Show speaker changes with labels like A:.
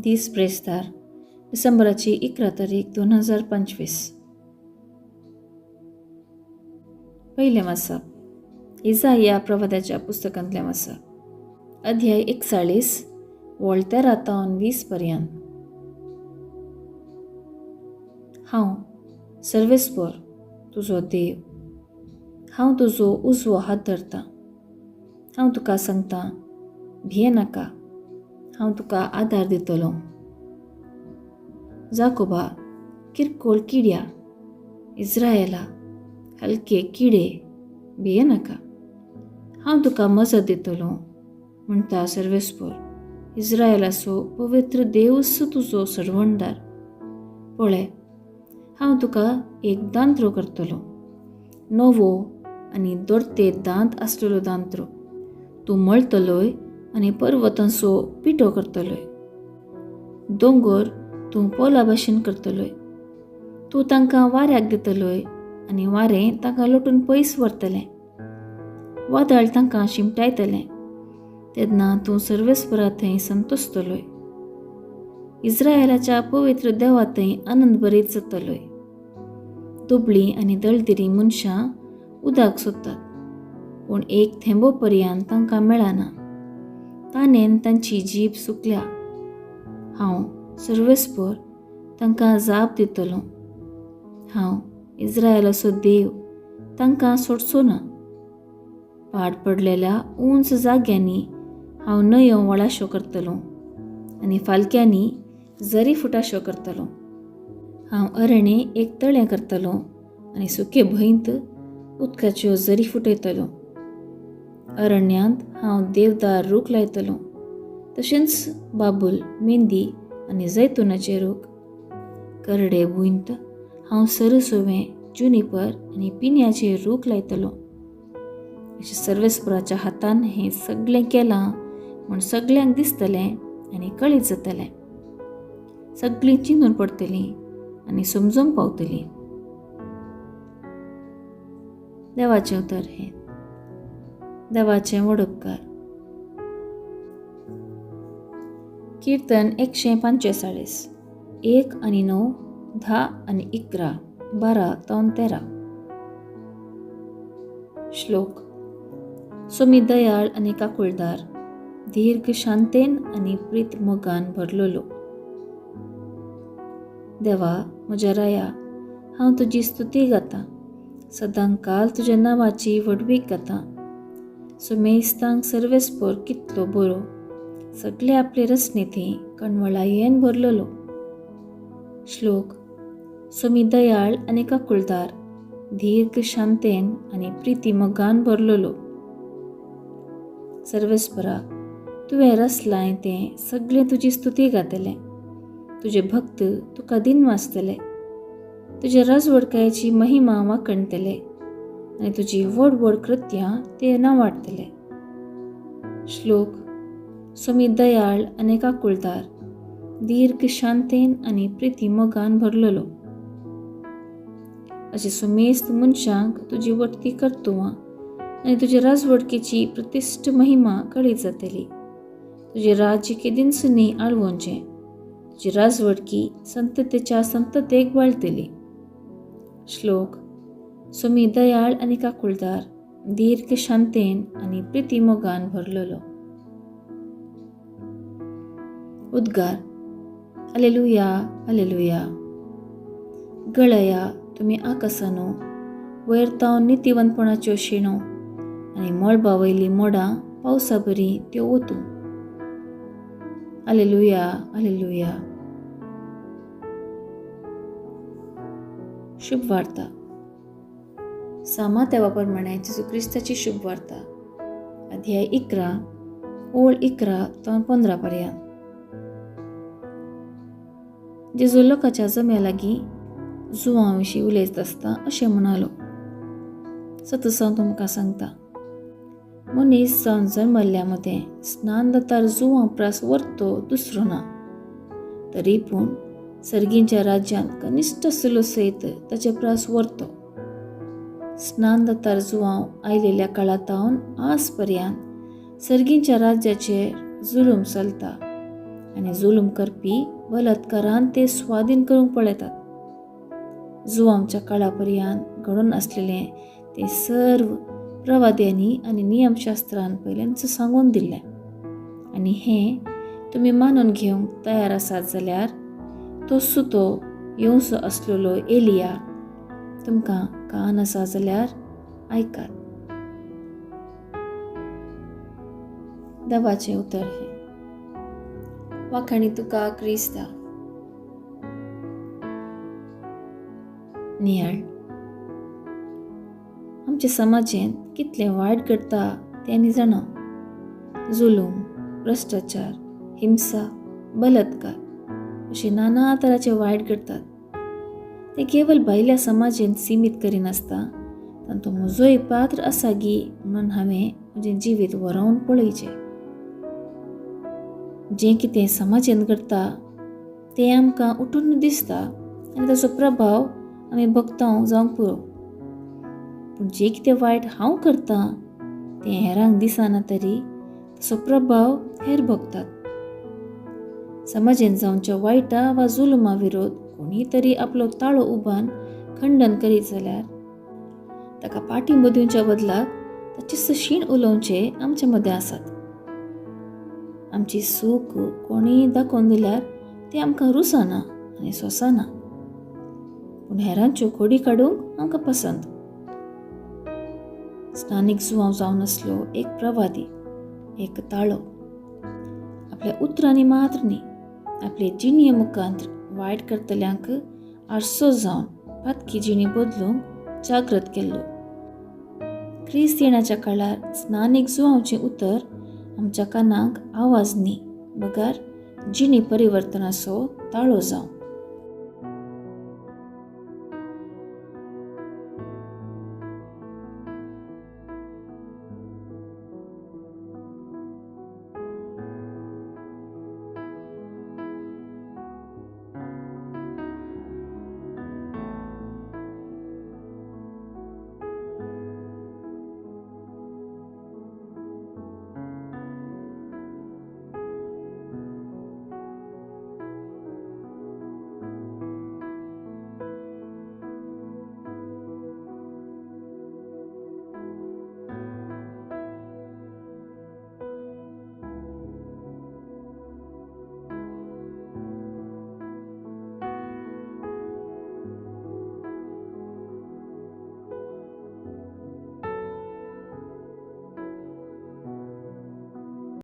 A: दीस ब्रेस्तार, डिसेंबराची 11 तारीख 2025. पयलें वाचप इजाया प्रवादाच्या पुस्तकांतलें वाचप, अध्याय 41 वळ 13 तावन 20 पर्यंत. हांव सर्वेस्पर तुजो देव, हांव तुजो उजवो हात धरतां. हांव तुका सांगतां, भिये नाका, हांव तुका आदार दितलो. जाकोबा, किरकोळ किड्या, इज्रायला, हलके किडे, भिये नाका, हांव तुका मजत दितलो, म्हणटा सर्वेस्पर, इज्रायलाचो पवित्र देवूच तुजो सर्वणदार. पळय, हांव तुका एक दांत्रो करतलो, नवो आनी दोर्ते दांत आसलेलो दांत्रो. तूं मळतलोय आनी पर्वतांचो पिठो करतलोय, दोंगर तूं पोला भाशेन करतलोय. तूं तांकां वाऱ्याक दितलोय आनी वारें तांकां लोटून पयस व्हरतलें, वादळ तांकां शिमटायतलें. तेन्ना तूं सर्वेस्परा थंय संतोसतलोय, इज्रायलाच्या पवित्र देवा थंय आनंद बरीत जातलोय. दुबळीं आनी दळदिरी मनशां उदक सोदतात, पूण एक थेंबो पर्यंत तांकां मेळना. तानेन तांची जीब सुकल्या. हांव सर्वेस्पर तांकां जाप दितलो. हांव इज्रायलाचो देव तांकां सोडचो ना. पाड पडलेल्या उंच जाग्यांनी हांव न्हंयो व्हळाश्यो करतलो आनी फालक्यांनी जरी फुटाश्यो करतलो. हांव अरणे एक तळें करतलो आनी सुके भंयत उदकाच्यो जरी फुटयतलो. अरण्यांत हांव देवदार रूख लायतलो, तशेंच बाबूल, मेंदी आनी जैतुनाचे रूख. करडे भुंयत हांव सरसोवें, जुनिपर आनी पिन्याचे रूख लायतलो. अशें सर्वेस्पराच्या हातान हें सगळें केलां म्हूण सगळ्यांक दिसतलें आनी कळीत जातलें. सगळीं चिंतून पडटलीं आनी समजूंक पावतलीं. देवाचें उतर हें. देवाचें व्हड उपकार. कीर्तन 145, 1 आनी 9, 10 आनी 11, 12 तावन 13. श्लोक. सोमी दयाळ आनी काकुळदार, दीर्घ शांतेन आनी प्रीत मोगान भरलेलो. देवा म्हज्या राया, हांव तुजी स्तुती गाता, सदां काल तुज्या नांवाची व्हडवीक गाता. सुमेस्तांक सर्वेस्पर कितलो बरो, सगळे आपले रचनेथी कणवळायेन भरलेलो. श्लोक. सोमी दयाळ आनी काकुळदार, दीर्घ शांतेन आनी प्रिती मोगान भरलेलो. सर्वेस्परा, तुवें रचलाय तें सगळें तुजी स्तुती गातलें, तुजे भक्त तुका दिन वाचतले, तुजे राजवडकायेची महिमा वाखणतले आनी तुजी व्हड व्हड कृत्यां ते ना वाडटले. श्लोक. सोमी दयाळ आनी काकुळदार, दीर्घ शांतेन आनी प्रिती मोगान भरलेलो. अशें सुमेस्त मनशांक तुजी वटती कर्तुवां आनी तुजे राजवडकेची प्रतिश्ठ महिमा कळीत जातली. तुजें राज्य केदींच न्ही आळवोवचें, तुजी राजवडकी संततेच्या संततेक वाळटली. श्लोक. सोमी दयाळ आनी काकुळदार, दीर्घ शांतेन आनी प्रिती मोगान भरलेलो. उद्गार. Alleluia, alleluia. गळया तुमी आकासानो, वयर तावन नितीवंतपणाच्यो शिणो आनी मळबा वयलीं मोडां पावसा बरी त्यो ओतूं. Alleluia, alleluia. शुभ वार्ता. सामा देवा प्रमाणे जेजू क्रिस्ताची शुभ वार्ता, अध्याय 11 ओळ 11 तावन 15 पर्यंत. जेजू लोकांच्या जम्या लागीं जुवां विशीं उलयत आसता अशें म्हणालो, सतस हांव तुमकां सांगता, मनीस जावन जल्मल्ल्या मदें स्नान जातार जुवां प्रास व्हरतो दुसरो ना, तरी पूण सर्गींच्या राज्यांत कनिश्ठ आसलो सयत ताचे प्रास व्हरतो. स्नान जातार जुवांव आयलेल्या काळा तावन आज पर्यंत सर्गींच्या राज्याचेर जुलूम चलता आनी जुलूम करपी बलात्कारान ते स्वाधीन करूंक पळयतात. जुवांच्या काळा पर्यंत घडून आसलेलें ते सर्व प्रवाद्यांनी आनी नियमशास्त्रान पयल्यानच सांगून दिल्लें आनी हें तुमी मानून घेवंक तयार आसात जाल्यार तो सुतो येवचो आसलेलो एलिया तुमकां कान आसा जाल्यार आयकात. देवाचें उतर हें. वाखाणी तुका क्रिस्ता. नियाळ. आमच्या समाजेंत कितलें वायट घडटा तें आमी जाणा. जुलूम, भ्रश्टाचार, हिंसा, बलात्कार अशे नाना तराचे वायट घडटात. ते केवल भायल्या समाजेंत सिमीत करिनासता तांतूं म्हजोय पात्र आसा गी म्हणून हांवें म्हजें जिवीत वरोवन पळयचें. जें कितें समाजेंत घडटा तें आमकां उठून दिसता आनी ताचो प्रभाव आमी भोगता जावंक पुरो. पूण जें कितें वायट हांव करतां तें हेरांक दिसना तरी ताचो प्रभाव हेर भोगतात. समाजेंत जावच्या वायटा वा जुलुमा विरोध कोणी तरी आपलो ताळो उबान खंडन करीत जाल्यार ताका पाठिंबो दिवच्या बदलाक ताचे सशीण उलोवचे आमचे मदें आसात. आमची सूख कोणीय दाखोवन दिल्यार तें आमकां रुसना आनी सोंसना, पूण हेरांच्यो खोडी काडूंक आमकां पसंत. स्थानीक जुवांव जावन आसलो एक प्रवादी, एक ताळो. आपल्या उतरांनी मात्र न्ही, आपले जिणये मुखांत वायट करतल्यांक आरसो जावन पातकी जिणी बदलूंक जागृत केल्लो. क्रिस्त येण्याच्या काळार स्नानीक जुवांवचें उतर आमच्या कानाक आवाज न्ही बगर जिणी परिवर्तनाचो ताळो जावं.